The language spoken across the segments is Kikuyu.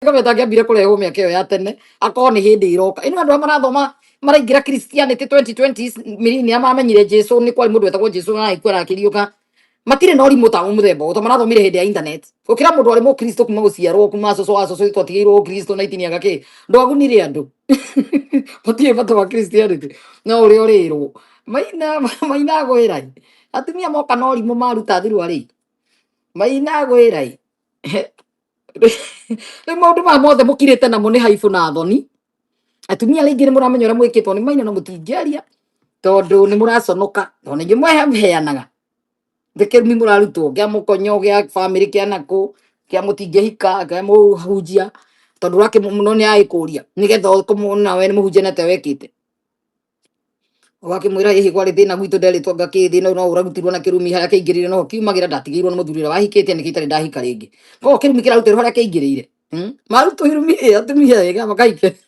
Ngome tangĩambire kũrehwo mĩaka ĩyo ya tene, akorwo nĩ hĩndĩ ĩroka. Ĩno andũ arĩa marathoma maraingĩra Christianity 2020 millennium, mamenyire Jesu nĩ kwarĩ mũndũ wetagwo Jesu na agĩkua na akĩriũka, matirĩ na ũrimũ ta mũthemba ũyũ, tondũ marathomire hĩndĩ ya internet gũkĩra mũndũ warĩ mũkristo kuma gũciarwo, kuma cũcũ wa cũcũ twatigĩirwo ũkristo na itini agakĩ ndwagunire andũ matirĩ bata wa Christianity, no ũrĩa ũrĩrwo maina maina gwĩra atumia moka na ũrimũ maruta thirwa rĩ maina gwĩra. Rĩu maũndũ maya mothe mũkirĩte namo nĩ haibũ na thoni. Atumia arĩa aingĩ nĩ mũramenya ũrĩa mwĩkĩtwo nĩ maina, no mũtingĩaria tondũ nĩ mũraconoka, tondũ ningĩ mweheanaga nĩ kĩrumi mũrarutwo kĩa mũkonyo, gĩa bamĩrĩ, kĩa nakũ, kĩa mũtingĩhika, kĩa mũhunjia, tondũ ũrakĩ mũno nĩ agĩkũria nĩgetha ũkũmwona we nĩ mũhunjia na wekĩte, ũgakĩmwĩra ĩhĩ kwarĩ thĩna gwitũ nderĩtwo ngakĩ thĩna ũyũ no ũrarutirwo na kĩrumi harĩa kĩingĩrĩire no kiumagĩra ndatigĩirwo nĩ mũthuri ũrĩa wahikĩte, nĩkĩo itarĩ ndahika rĩngĩ. Koguo kĩrumi kĩrarutĩrwo harĩa kĩingĩrĩire. Marutwo irumi ĩ atumia ĩ makahike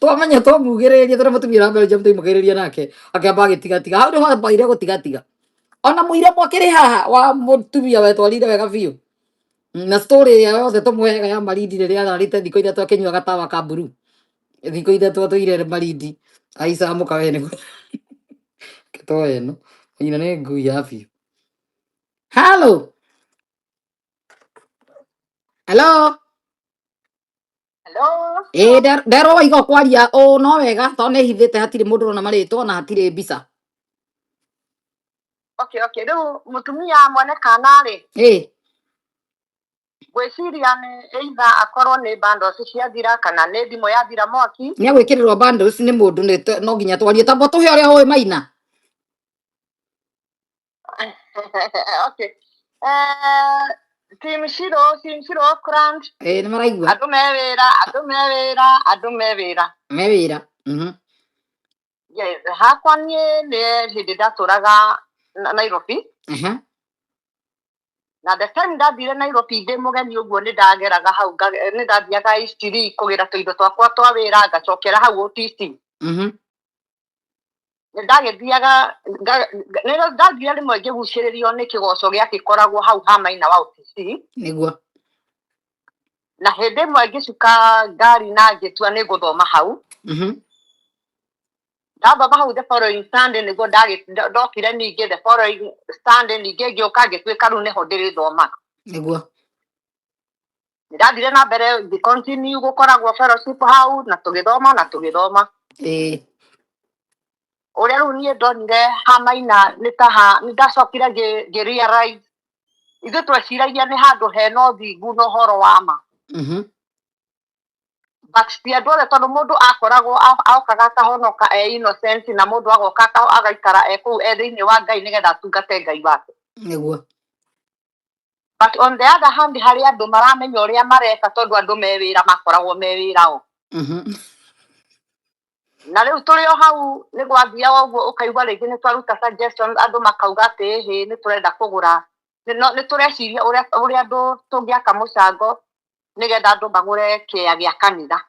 twamenya twamugĩrĩria tũrĩa mũtumia wa Belgium twaimugĩrĩria nake akĩamba agĩtigatiga hau nĩho ambaire gũtigatiga. Ona mũira mwakĩrĩ haha wa mũtumia wetwarire wega biũ na story ĩrĩa yothe tũmũheaga ya Malindi rĩrĩa ararĩte thikũ 3 akĩnyua gatawa ka mburu, thikũ 3 atũire Malindi aicaga mũkawa nĩ kĩtoe ĩno nyina nĩ ngui ya biũ. Halo, hello. Hello. Ĩĩ, nderwo waiga ũkwaria ũ no wega tondũ nĩ hithĩte, hatirĩ mũndũ ũrona marĩtwa na hatirĩ mbica. Okay. Rĩu mũtumia mwene kana rĩ, ngwĩciria nĩ either akorwo nĩ bundles ciathira kana nĩ thimũ yathira mwaki. Nĩ agwĩkĩrĩrwo bundles nĩ mũndũ no nginya twarie tamba tũhe ũrĩa ũĩ maina. Okay. Team Shiro, Team Shiro Auckland, Ĩĩ, nĩ maraigua. Andũ me wĩra, andũ me wĩra, andũ me wĩra. Me wĩra. Yes, hakwa niĩ nĩ hĩndĩ ndatũraga Nairobi. Na the time ndathire Nairobi ndĩ mũgeni ũguo, nĩ ndageraga hau, nĩ ndathiaga Eastleigh kũgĩra tũindo twakwa twa wĩra, ngacokera hau OTC. Nĩ ndagĩthiaga nĩ ndathire rĩmwe ngĩgucĩrĩrio nĩ kĩgoco gĩakĩkoragwo hau ha Maina wa OTC. Na hĩndĩ ĩmwe ngĩcuka ngari na ngĩtua nĩ ngũthoma hau. Ndathoma hau, the following Sunday nĩguo ndokire ningĩ, the following Sunday ningĩ ngĩũka, ngĩtuĩka rĩu nĩho ndĩrĩthomaga. Ndathire na mbere ngĩ continue gũkoragwo fellowship hau na tũgĩthoma na tũgĩthoma. Ũrĩa rĩu niĩ ndonire ha Maina nĩ ta ha nĩ ndacokire ngĩ realize ithuĩ tweciragia nĩ handũ hena ũthingu na ũhoro wa ma, but ti andũ othe, tondũ mũndũ akoragwo okaga akahonoka e innocent, na mũndũ agoka agaikara e kũu e thĩinĩ wa Ngai nĩgetha atungate Ngai wake. But on the other hand, harĩ andũ maramenya ũrĩa mareka, tondũ andũ me wĩra makoragwo me wĩra o. Na rĩu tũrĩ o hau nĩ gwathiaga ũguo, ũkaigua rĩngĩ nĩ twaruta suggestion, andũ makauga atĩ ĩhĩ nĩ tũrenda kũgũra, nĩ tũreciria ũrĩa andũ tũngĩaka mũcango nĩgetha andũ magũre kĩea gĩa kanitha.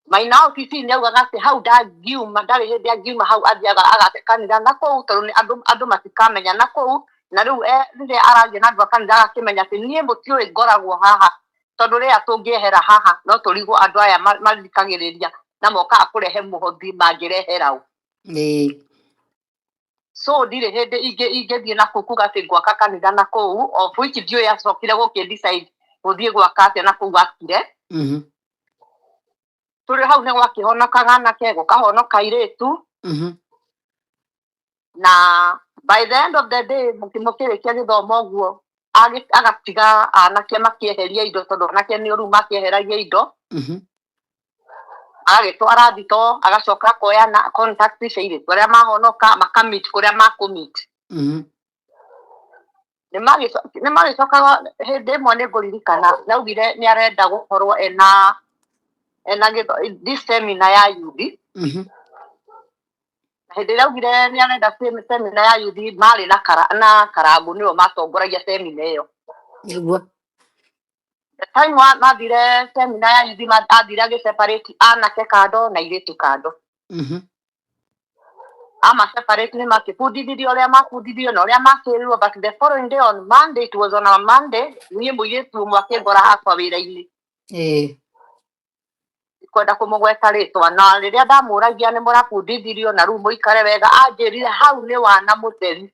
Maina OTC nĩ augaga atĩ hau ndangiuma, ndarĩ hĩndĩ angiuma hau, athiaga agake kanitha na kũu, tondũ nĩ andũ matikamenya na kũu. Na rĩu rĩrĩa aragia na andũ a kanitha, agakĩmenya atĩ niĩ mũtiũĩ ngoragwo haha, tondũ rĩrĩa tũngĩehera haha no tũrigwo andũ aya mathikagĩrĩria na mokaga kũrehe mũhothi mangĩrehera ũ. So ndirĩ hĩndĩ ingĩthiĩ na kũu kuga atĩ ngwaka kanitha na kũu, of which ndiũĩ acokire gũkĩ decide gũthiĩ gwaka atĩa na kũu akire. Tũrĩ hau nĩ gwakĩhonokaga anake, gũkahonoka airĩtu. Na by the end of the day, mũkĩrĩkia gĩthomo ũguo, agatiga anake makĩeheria indo, tondũ anake nĩ ũru makĩeheragia indo. Agagĩtwara thito, agacoka akoya na contact cia airĩtu arĩa mahonoka, makamit kũrĩa makũmit. Nĩ magĩcokaga hĩndĩ ĩmwe nĩ ngũririkana naugire nĩ arenda gũkorwo ena this seminar ya youth. Na hĩndĩ ĩrĩa augire nĩ arenda seminar ya youth, marĩ na Karangu nĩo matongoragia seminar ĩyo. The time mathire seminar ya youth, athire agĩ separate anake kando na airĩtu kando. Ama separate nĩ makĩbundithirio ũrĩa mabundithirio na ũrĩa makĩrirwo, but the following day, on Monday, it was on a Monday, niĩ mũirĩtu ũmwe akĩngora hakwa wĩra-inĩ. Kwenda kũmũgweta rĩtwa, na rĩrĩa ndamũragia nĩ mũrabundithirio na rĩu mũikare wega, anjĩrire hau nĩ wana mũtheri.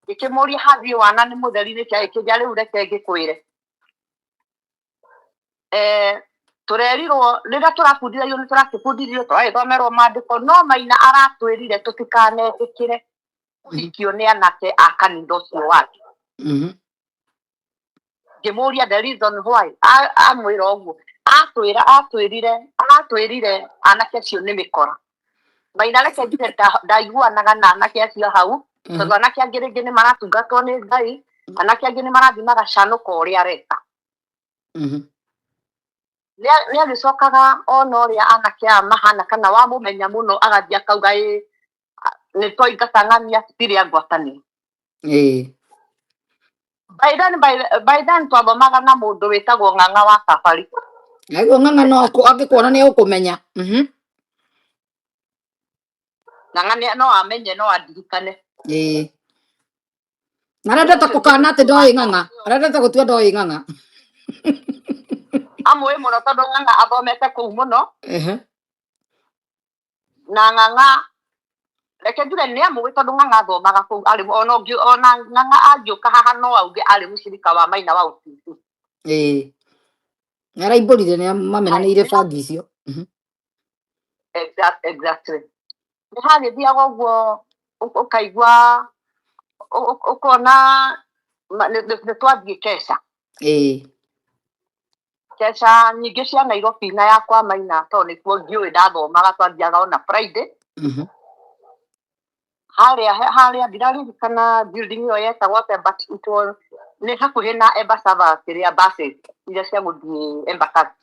Ngĩkĩmũria hathiĩ wana nĩ mũtheri nĩkĩ? Agĩkĩnjĩra rĩu reke ngĩkwĩre, tũrerirwo rĩrĩa tũrabundithagio nĩ tũrakĩbundithirio, tũragĩthomerwo maandĩko, no Maina aratwĩrire tũtikanetĩkĩre kũhikio nĩ anake a kanitha ũcio wake. Ngĩmũria the reason why amwĩra ũguo. Atwĩra atwĩrire anake acio nĩ mĩkora. Maina, reke njuge, ndaiguanaga na anake acio hau, tondũ anake angĩ rĩngĩ nĩ maratungatwo nĩ Ngai, anake angĩ nĩ marathiĩ magacanũka ũrĩa areka. Nĩ agĩcokaga ona ũrĩa anake aya mahana, kana wamũmenya mũno, agathiĩ akauga ĩ nĩ twaingata ng'ania, tũtirĩ a ngwatanĩro. By then twathomaga na mũndũ wĩtagwo Ng'ang'a wa Kabari. Aiguo Ng'ang'a no angĩkuona nĩ ũkũmenya. Ng'ang'a no amenye, no andirikane. Ĩĩ. Na arendete kũkana atĩ ndoĩ Ng'ang'a. Arendete gũtua ndoĩ Ng'ang'a. Amũĩ mũno, tondũ Ng'ang'a athomete kũu mũno. Na Ng'ang'a, reke njuge, nĩ amũĩ tondũ Ng'ang'a athomaga kũu, arĩ ona ũngĩ ona Ng'ang'a angĩũka haha no auge arĩ mũcirika wa Maina wa UTC. Ĩĩ. Nĩ araimbũrire nĩ mamenanĩire bangi icio. Exactly. Nĩ hagĩthiaga ũguo, ũkaigua ũkona nĩ twathiĩ keca. Keca nyingĩ cia Nairobi na ya kwa Maina, tondũ nĩkuo ngiũĩ ndathomaga, twathiaga ona Friday. Harĩa ndiraririkana building ĩyo yetagwo atĩa, but it was nĩ hakuhĩ na Embassava, kĩrĩa buses iria cia gũthiĩ Embakasi.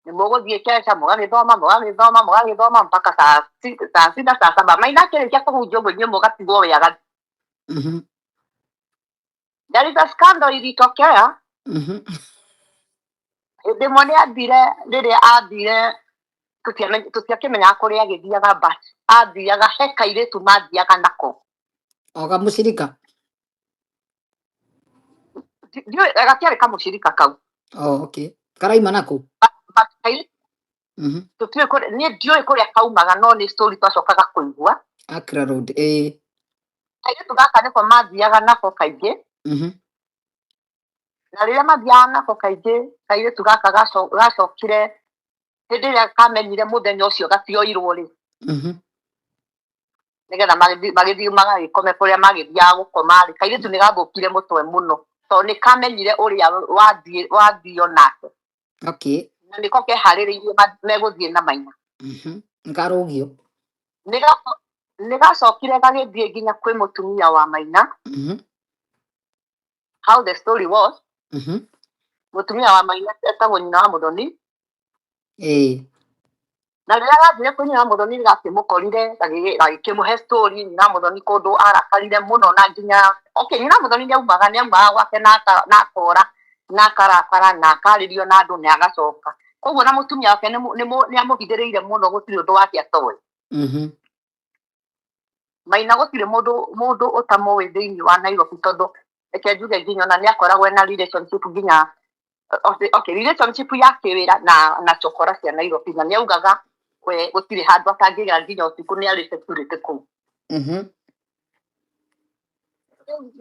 Nĩ mũgũthiĩ keca, mũgagĩthoma, mũgagĩthoma, mũgagĩthoma mpaka saa 6, saa 7. Maina akĩrĩkia kũhunjia ũguo, inyuĩ mũgatigwo wĩaga. There is a scandal ilitokea. Hĩndĩ ĩmwe nĩ athire, rĩrĩa athire tũtiakĩmenyaga kũrĩa agĩthiaga, but athiaga he kairĩtu mathiaga nako. O kamũcirika. Ndiũĩ gatiarĩ kamũcirika kau. Oh, okay. Karaima nako. But kairĩtu tũtiũĩ kũrĩa, niĩ ndiũĩ kũrĩa kaumaga, no nĩ story twacokaga kũigua. Accra Road. Ĩĩ. Kairĩtu gaka nĩko mathiaga nako kaingĩ. Na rĩrĩa mathiaga nako kaingĩ, kairĩtu gaka gacokire hĩndĩ ĩrĩa kamenyire mũthenya ũcio gatioirwo rĩ, nĩgetha magĩthiĩ magagĩkome kũrĩa magĩthiaga gũkoma rĩ, kairĩtu nĩ gathũkire mũtwe mũno, tondũ nĩ kamenyire ũrĩa wathiĩ wathio nake. Na nĩko keharĩrĩirie megũthiĩ na Maina. Nkarũgio. Nĩ gacokire gagĩthiĩ nginya kwĩ mũtumia wa Maina. How the story was, mũtumia wa Maina etagwo nyina wa Mũthoni. Na rĩrĩa gathire kwĩ nyina wa Mũthoni, gakĩmũkorire, gagĩkĩmũhe story. Nyina wa Mũthoni kũndũ arakarire mũno, na nginya, okay, nyina wa Mũthoni nĩ aumaga gwake na akora na akarakara na akarĩrio na andũ na agacoka koguo, na mũtumia wake nĩ amũhithĩrĩire mũno, gũtirĩ ũndũ wake atoĩ. Maina gũtirĩ mũndũ ũtamũĩ thĩinĩ wa Nairobi, tondũ reke njuge nginya ona nĩ akoragwo ena relationship nginya, okay, relationship ya kĩwĩra na cokora cia Nairobi, na nĩ augaga we gũtirĩ handũ atangĩgera nginya ũtukũ, nĩ arĩ security kũu.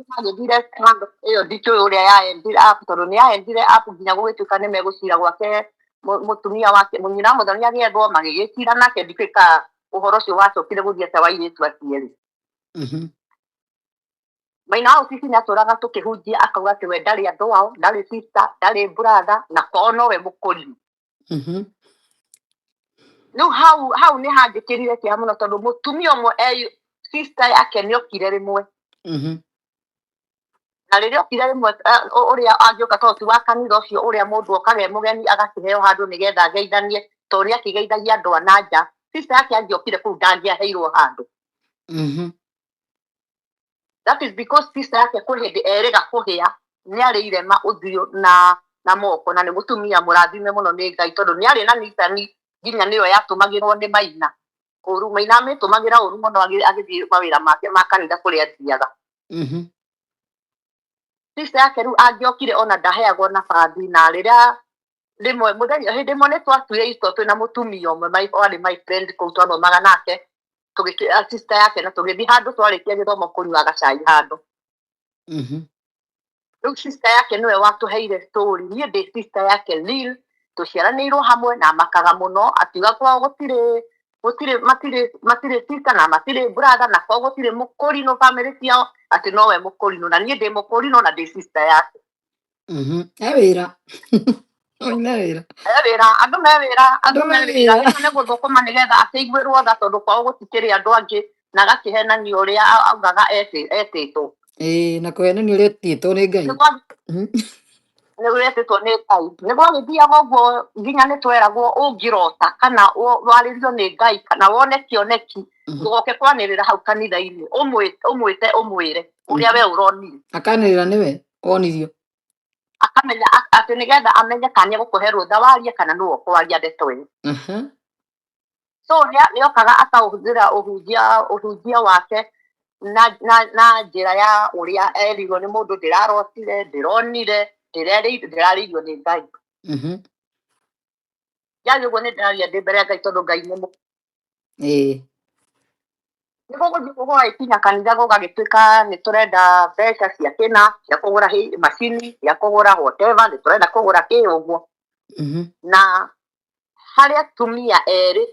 Magĩthire scandal ĩyo, ndikĩũĩ ũrĩa yaendire up, tondũ nĩ yaendire up nginya gũgĩtuĩka nĩ megũcira gwake, mũtumia wake, nyina wa Mũthoni agĩethwo, magĩgĩcira nake. Ndikĩũĩ ka ũhoro ũcio wacokire gũthiĩ atĩa wa airĩtu acio erĩ. Maina wa Ũcici nĩ atũraga tũkĩhunjia akauga atĩ we ndarĩ andũ ao, ndarĩ sister, ndarĩ brother, na kwao nowe mũkũrimu. Rĩu hau nĩ hanjĩkĩrire kĩeha mũno, tondũ mũtumia ũmwe e sister yake nĩ okire rĩmwe. Na rĩrĩa okire rĩmwe, ũrĩa angĩũka, tondũ ti wa kanitha ũcio, ũrĩa mũndũ okaga e mũgeni agakĩheo handũ nĩgetha ageithanie, tondũ nĩ akĩgeithagia andũ a na nja, sister yake angĩokire kũu ndangĩaheirwo handũ. That is because sister yake kwĩ hĩndĩ erĩga kũhĩa, nĩ arĩ irema ũthiũ na moko, na nĩ mũtumia mũrathime mũno nĩ Ngai, tondũ nĩ arĩ na Nissan. Nginya nĩyo yatũmagĩrwo nĩ Maina ũru. Maina amĩtũmagĩra ũru mũno agĩthiĩ mawĩra make ma kanitha kũrĩa athiaga. Sister yake rĩu angĩokire ona ndaheagwo nabathi. Na rĩrĩa rĩmwe mũthenya, hĩndĩ ĩmwe nĩ twatuire itua twĩna mũtumia ũmwe warĩ my friend kũu twathomaga nake, sister yake, na tũgĩthiĩ handũ twarĩkia gĩthomo kũnyua gacai handũ. Rĩu sister yake nĩwe watũheire story. Niĩ ndĩ sister yake Lil, tũciaranĩirwo hamwe, na makaga mũno akiuga kwao gũtirĩ matirĩ sister na matirĩ brother, na kwao gũtirĩ mũkũrinũ family ciao, atĩ nowe mũkũrinũ, na niĩ ndĩ mũkũrinũ na ndĩ sister yake. He wĩra. Maina wĩra. He wĩra, andũ me wĩra, andũ Andũ me me wĩra. wĩra. Nĩguo nĩ gũthũkũma nĩgetha akĩiguĩrwo tha, tondũ kwao gũtikĩrĩ andũ angĩ, na agakĩhenania ũrĩa augaga etĩtwo. Ĩĩ, na kũhenania ũrĩa etĩtwo nĩ Ngai. Nĩ wetĩtwo nĩ Ngai. Nĩ gwagĩthiaga ũguo nginya nĩ tweragwo ũngĩrota kana warĩrio nĩ Ngai kana wone kĩoneki, ndũgoke kwanĩrĩra hau kanitha-inĩ, ũmwĩte ũmwĩre ũrĩa we ũronire. Akanĩrĩra nĩwe wonirio. Akamenya atĩ nĩgetha amenye kana nĩegũkũhe rũtha warie kana nĩwe ũkwaria ndeto ĩyo. So nĩokaga akaũhũthĩra ũhunjia wake na njĩra ya ũrĩa erirwo nĩ mũndũ, ndĩrarotire, ndĩronire, ndĩrarĩirio nĩ Ngai. Yaani ũguo nĩ ndĩraria ndĩ mbere ya Ngai, tondũ Ngai nĩ Nĩguo gũthiĩ gũgagĩkinya kanitha gũgagĩtuĩka nĩ tũrenda mbeca cia kĩna, cia kũgũra macini, cia kũgũra whatever, nĩ tũrenda kũgũra kĩ ũguo. Na harĩ atumia erĩ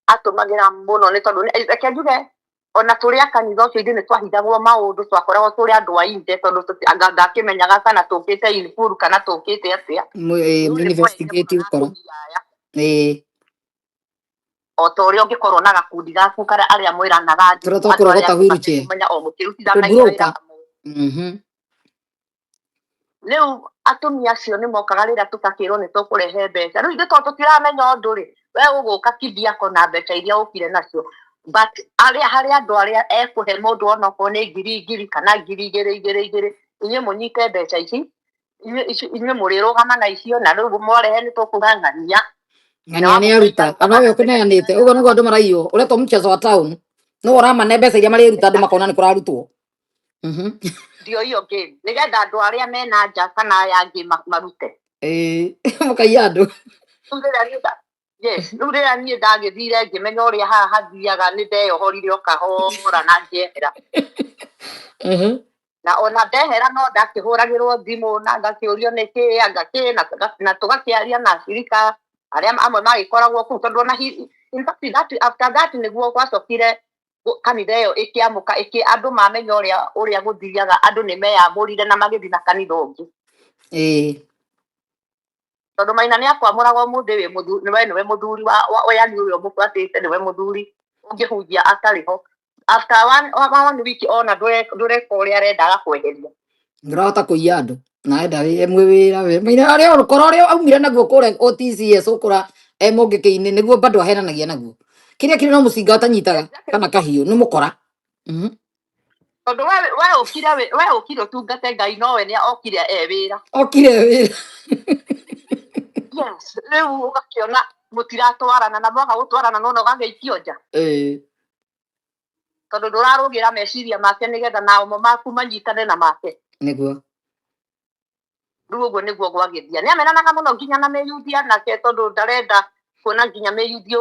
atũmagĩra mũno, nĩ tondũ reke njuge ona tũrĩ a kanitha ũcio ithuĩ nĩ twahithagwo maũndũ, twakoragwo tũrĩ andũ a inje, tondũ anga ndakĩmenyaga kana tũkĩte in full kana tũkĩte atĩa. Rĩu nĩ mwenye mũno Investigate na gũkora. atumia aya. O ta ũrĩa ũngĩkorwo na gakundi gaku karĩa arĩa mwĩranaga Tũrĩa thimũ, twa andũ arĩa kũrogota angĩ wheelchair. matekũmenya o mũkĩrutithanagia wĩra Kũmburoka. hamwe. Rĩu atumia acio nĩ mokaga rĩrĩa tũgakĩrwo nĩ tũkũrehe mbeca. Rĩu ithuĩ tondũ tũtiramenya ũndũ rĩ, we ũgũka kibiako na mbeca iria ũkire nacio, but arĩa harĩ andũ arĩa ekũhe mũndũ onokorwo nĩ ngiri ngiri kana ngiri igĩrĩ igĩrĩ igĩrĩ, inyuĩ mũnyite mbeca ici, inyuĩ mũrĩrũgama na icio, na rĩu mwarehe nĩ tũkuga ng'ania. Ng'ania nĩ aruta ona we ũkĩneanĩte ũguo nĩguo andũ maraiywo, ũretwo mchezo wa town no ũramane mbeca iria marĩruta, andũ makona nĩ kũrarutwo. Ndio hiyo game, nĩgetha andũ arĩa mena nja kana aya angĩ marute. Ĩĩ, mũkaiya andũ. Rĩu rĩrĩa niĩ yes, rĩu rĩrĩa niĩ ndagĩthire ngĩmenya ũrĩa haha hathiaga, nĩ ndeyohorire o kahora na ngĩehera. Na ona ndehera no ndakĩhũragĩrwo thimũ na ngakĩũrio nĩ kĩ anga kĩ, na tũgakĩaria na acirika arĩa amwe magĩkoragwo kũu, tondũ ona in fact that after that nĩguo gwacokire kanitha ĩyo ĩkĩamũka, ĩkĩ andũ mamenya ũrĩa gũthiaga, andũ nĩ meyamũrire na magĩthiĩ na kanitha ũngĩ. Tondũ Maina nĩ akwamũraga ũmũthĩ wĩ mũthuri, we nĩwe mũthuri wa yani ũrĩa ũmũbuatĩte nĩwe mũthuri ũngĩhunjia atarĩ ho, after one week ona ndũreka ũrĩa arenda, agakweheria. Ndũrahota kũiya andũ na enda mwĩ wĩra we Maina arĩa ũkora ũrĩa aumire naguo kũrĩa OTCS ũkũra e mũngĩkĩ-inĩ, nĩguo bado ahenanagia naguo kĩrĩa kĩrĩ no mũcinga ũtanyitaga kana kahiũ nĩ mũkora. Tondũ we ũkire ũtungate Ngai, nowe nĩ okire e wĩra. Okire wĩra. Yes, rĩu ũgakĩona mũtiratwarana, na mwaga gũtwarana nona ũgagĩikio nja, tondũ ndũrarũgĩra meciria make nĩgetha nao mo maku manyitane na make. Nĩguo. Rĩu ũguo nĩguo gwagĩthia. Nĩ amenanaga mũno nginya na mĩyuthi anake, tondũ ndarenda kuona nginya mĩyuthi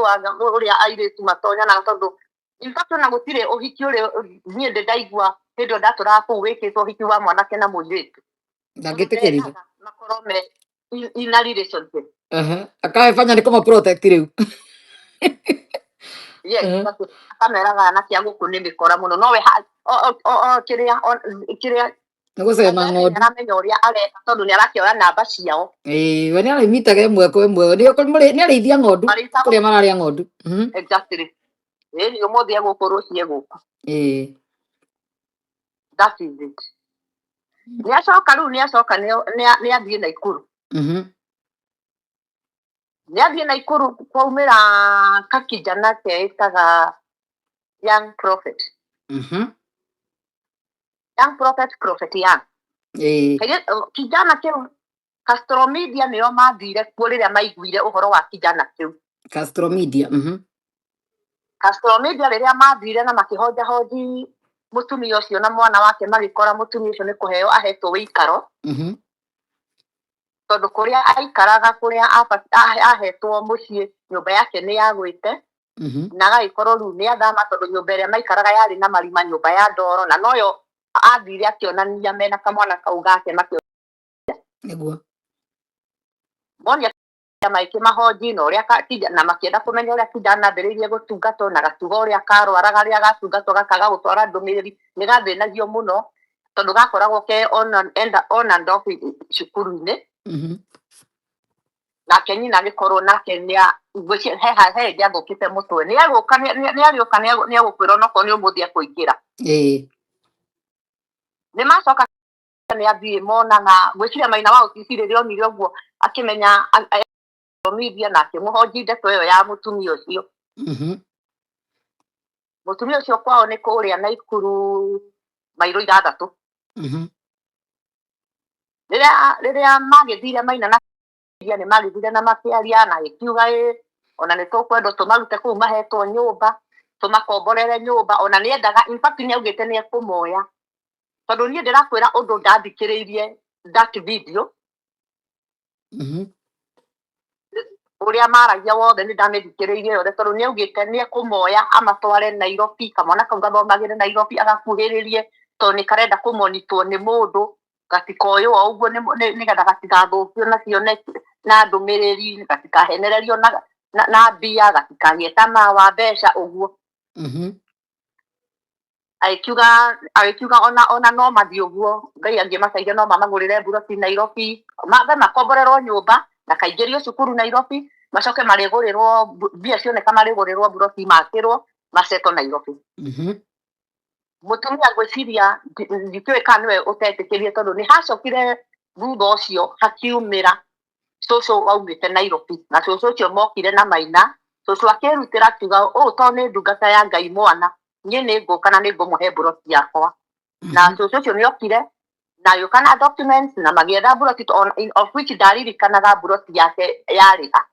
ũrĩa airĩtu matonyanaga, tondũ in fact ona gũtirĩ ũhiki ũrĩa niĩ ndĩ ndaigua hĩndĩ ĩyo ndatũraga kũu wĩkĩtwo ũhiki wa mwanake na mũirĩtu. Ndangĩtĩkĩrire. Ndendaga makorwo me in a relationship. Akabanya nĩ kũma protect rĩu. Yes, akameraga anake a gũkũ nĩ mĩkora mũno, nowe o kĩrĩa kĩrĩa Nĩ gũcema ng'ondu. Aramenya ũrĩa areka, tondũ nĩ arakĩoya namba ciao. Ĩĩ, we nĩ arĩmitaga ĩmwe kwa ĩmwe, nĩ arĩithia ng'ondu kũrĩa mararĩa ng'ondu. Exactly, ĩni ũmũthĩ egũkũ, rũciũ egũkũ. That is it. Nĩ acoka rĩu, nĩ acoka nĩ athiĩ Naikuru. Nĩ athiĩ Naikuru, kwaumĩra kakijana keĩtaga Young Prophet. Young Prophet, Prophet Young. Kijana kĩu, Castro Media nĩo mathire kuo rĩrĩa maiguire ũhoro wa kijana kĩu. Castro Media. Castro Media rĩrĩa mathire na makĩhonjahonji mũtumia ũcio na mwana wake, magĩkora mũtumia ũcio nĩ kũheo ahetwo wĩikaro, tondũ kũrĩa aikaraga, kũrĩa ahetwo mũciĩ, nyũmba yake nĩ yagwĩte, na agagĩkorwo rĩu nĩ athama, tondũ nyũmba ĩrĩa maikaraga yarĩ na marima, nyũmba ya ndoro, na noyo athire akĩonania mena kamwana kau gake makĩonia. Monia magĩkĩmahonji na ũrĩa na makĩenda kũmenya ũrĩa kijana ambĩrĩirie gũtungatwo, na gatuga ũrĩa karwaraga rĩrĩa gatungatwo gakaga gũtwara ndũmĩrĩri, nĩ gathĩnagio mũno tondũ gakoragwo ke on and off cukuru-inĩ. Nake nyina agĩkorwo nake nĩa ngwĩciria he hĩndĩ athũkĩte mũtwe, nĩ egũka, nĩ arĩũka, nĩ egũkwĩra onokorwo nĩ ũmũthĩ ekũingĩra. Nĩ macoka nĩ athiĩ monana, ngwĩciria Maina wa Ũtisi rĩrĩa onire ũguo akĩmenya media na akĩmũhonji ndeto ĩyo ya mũtumia ũcio. Mũtumia ũcio kwao nĩ kũrĩa Naikuru mairo 6. Rĩrĩa magĩthire Maina na nĩ magĩthire na makĩaria, na agĩkiuga ĩ ona nĩ tũkwenda tũmarute kũu mahetwo nyũmba, tũmakomborere nyũmba, ona nĩ endaga, in fact nĩ augĩte nĩ ekũmoya, tondũ niĩ ndĩrakwĩra ũndũ ndathikĩrĩirie that video, ũrĩa maragia wothe nĩ ndamĩthikĩrĩirie yothe, tondũ nĩ augĩte nĩ ekũmoya amatware Nairobi, kamwana kau gathomagĩre Nairobi, agakuhĩrĩrie, tondũ nĩ karenda kũmonitwo nĩ mũndũ, gatikoywo o ũguo nĩgetha gatigathũkio na cione na ndũmĩrĩri, gatikahenererio na mbia, gatikagĩe tamaa wa mbeca ũguo. Agĩkiuga ona no mathiĩ ũguo, Ngai angĩmateithia no mamagũrĩre mburoti Nairobi, mambe makomborerwo nyũmba na kaingĩrio cukuru Nairobi, macoke marĩgũrĩrwo mbia cioneka, marĩgũrĩrwo mburoti, makĩrwo maceto Nairobi. Mũtumia ngwĩciria ndikĩũĩ kana nĩwe ũtetĩkĩrie, tondũ nĩ hacokire thutha ũcio hakiumĩra cũcũ waumĩte Nairobi, na cũcũ ũcio mokire na Maina, cũcũ akĩrutĩra akiuga ũũ, tondũ nĩ ndungata ya Ngai, mwana niĩ nĩ ngũka na nĩ ngũmũhe mburoti yakwa, na cũcũ ũcio nĩ okire na agĩũka na documents na magĩetha mburoti, of which ndaririkanaga mburoti yake yarĩ ha.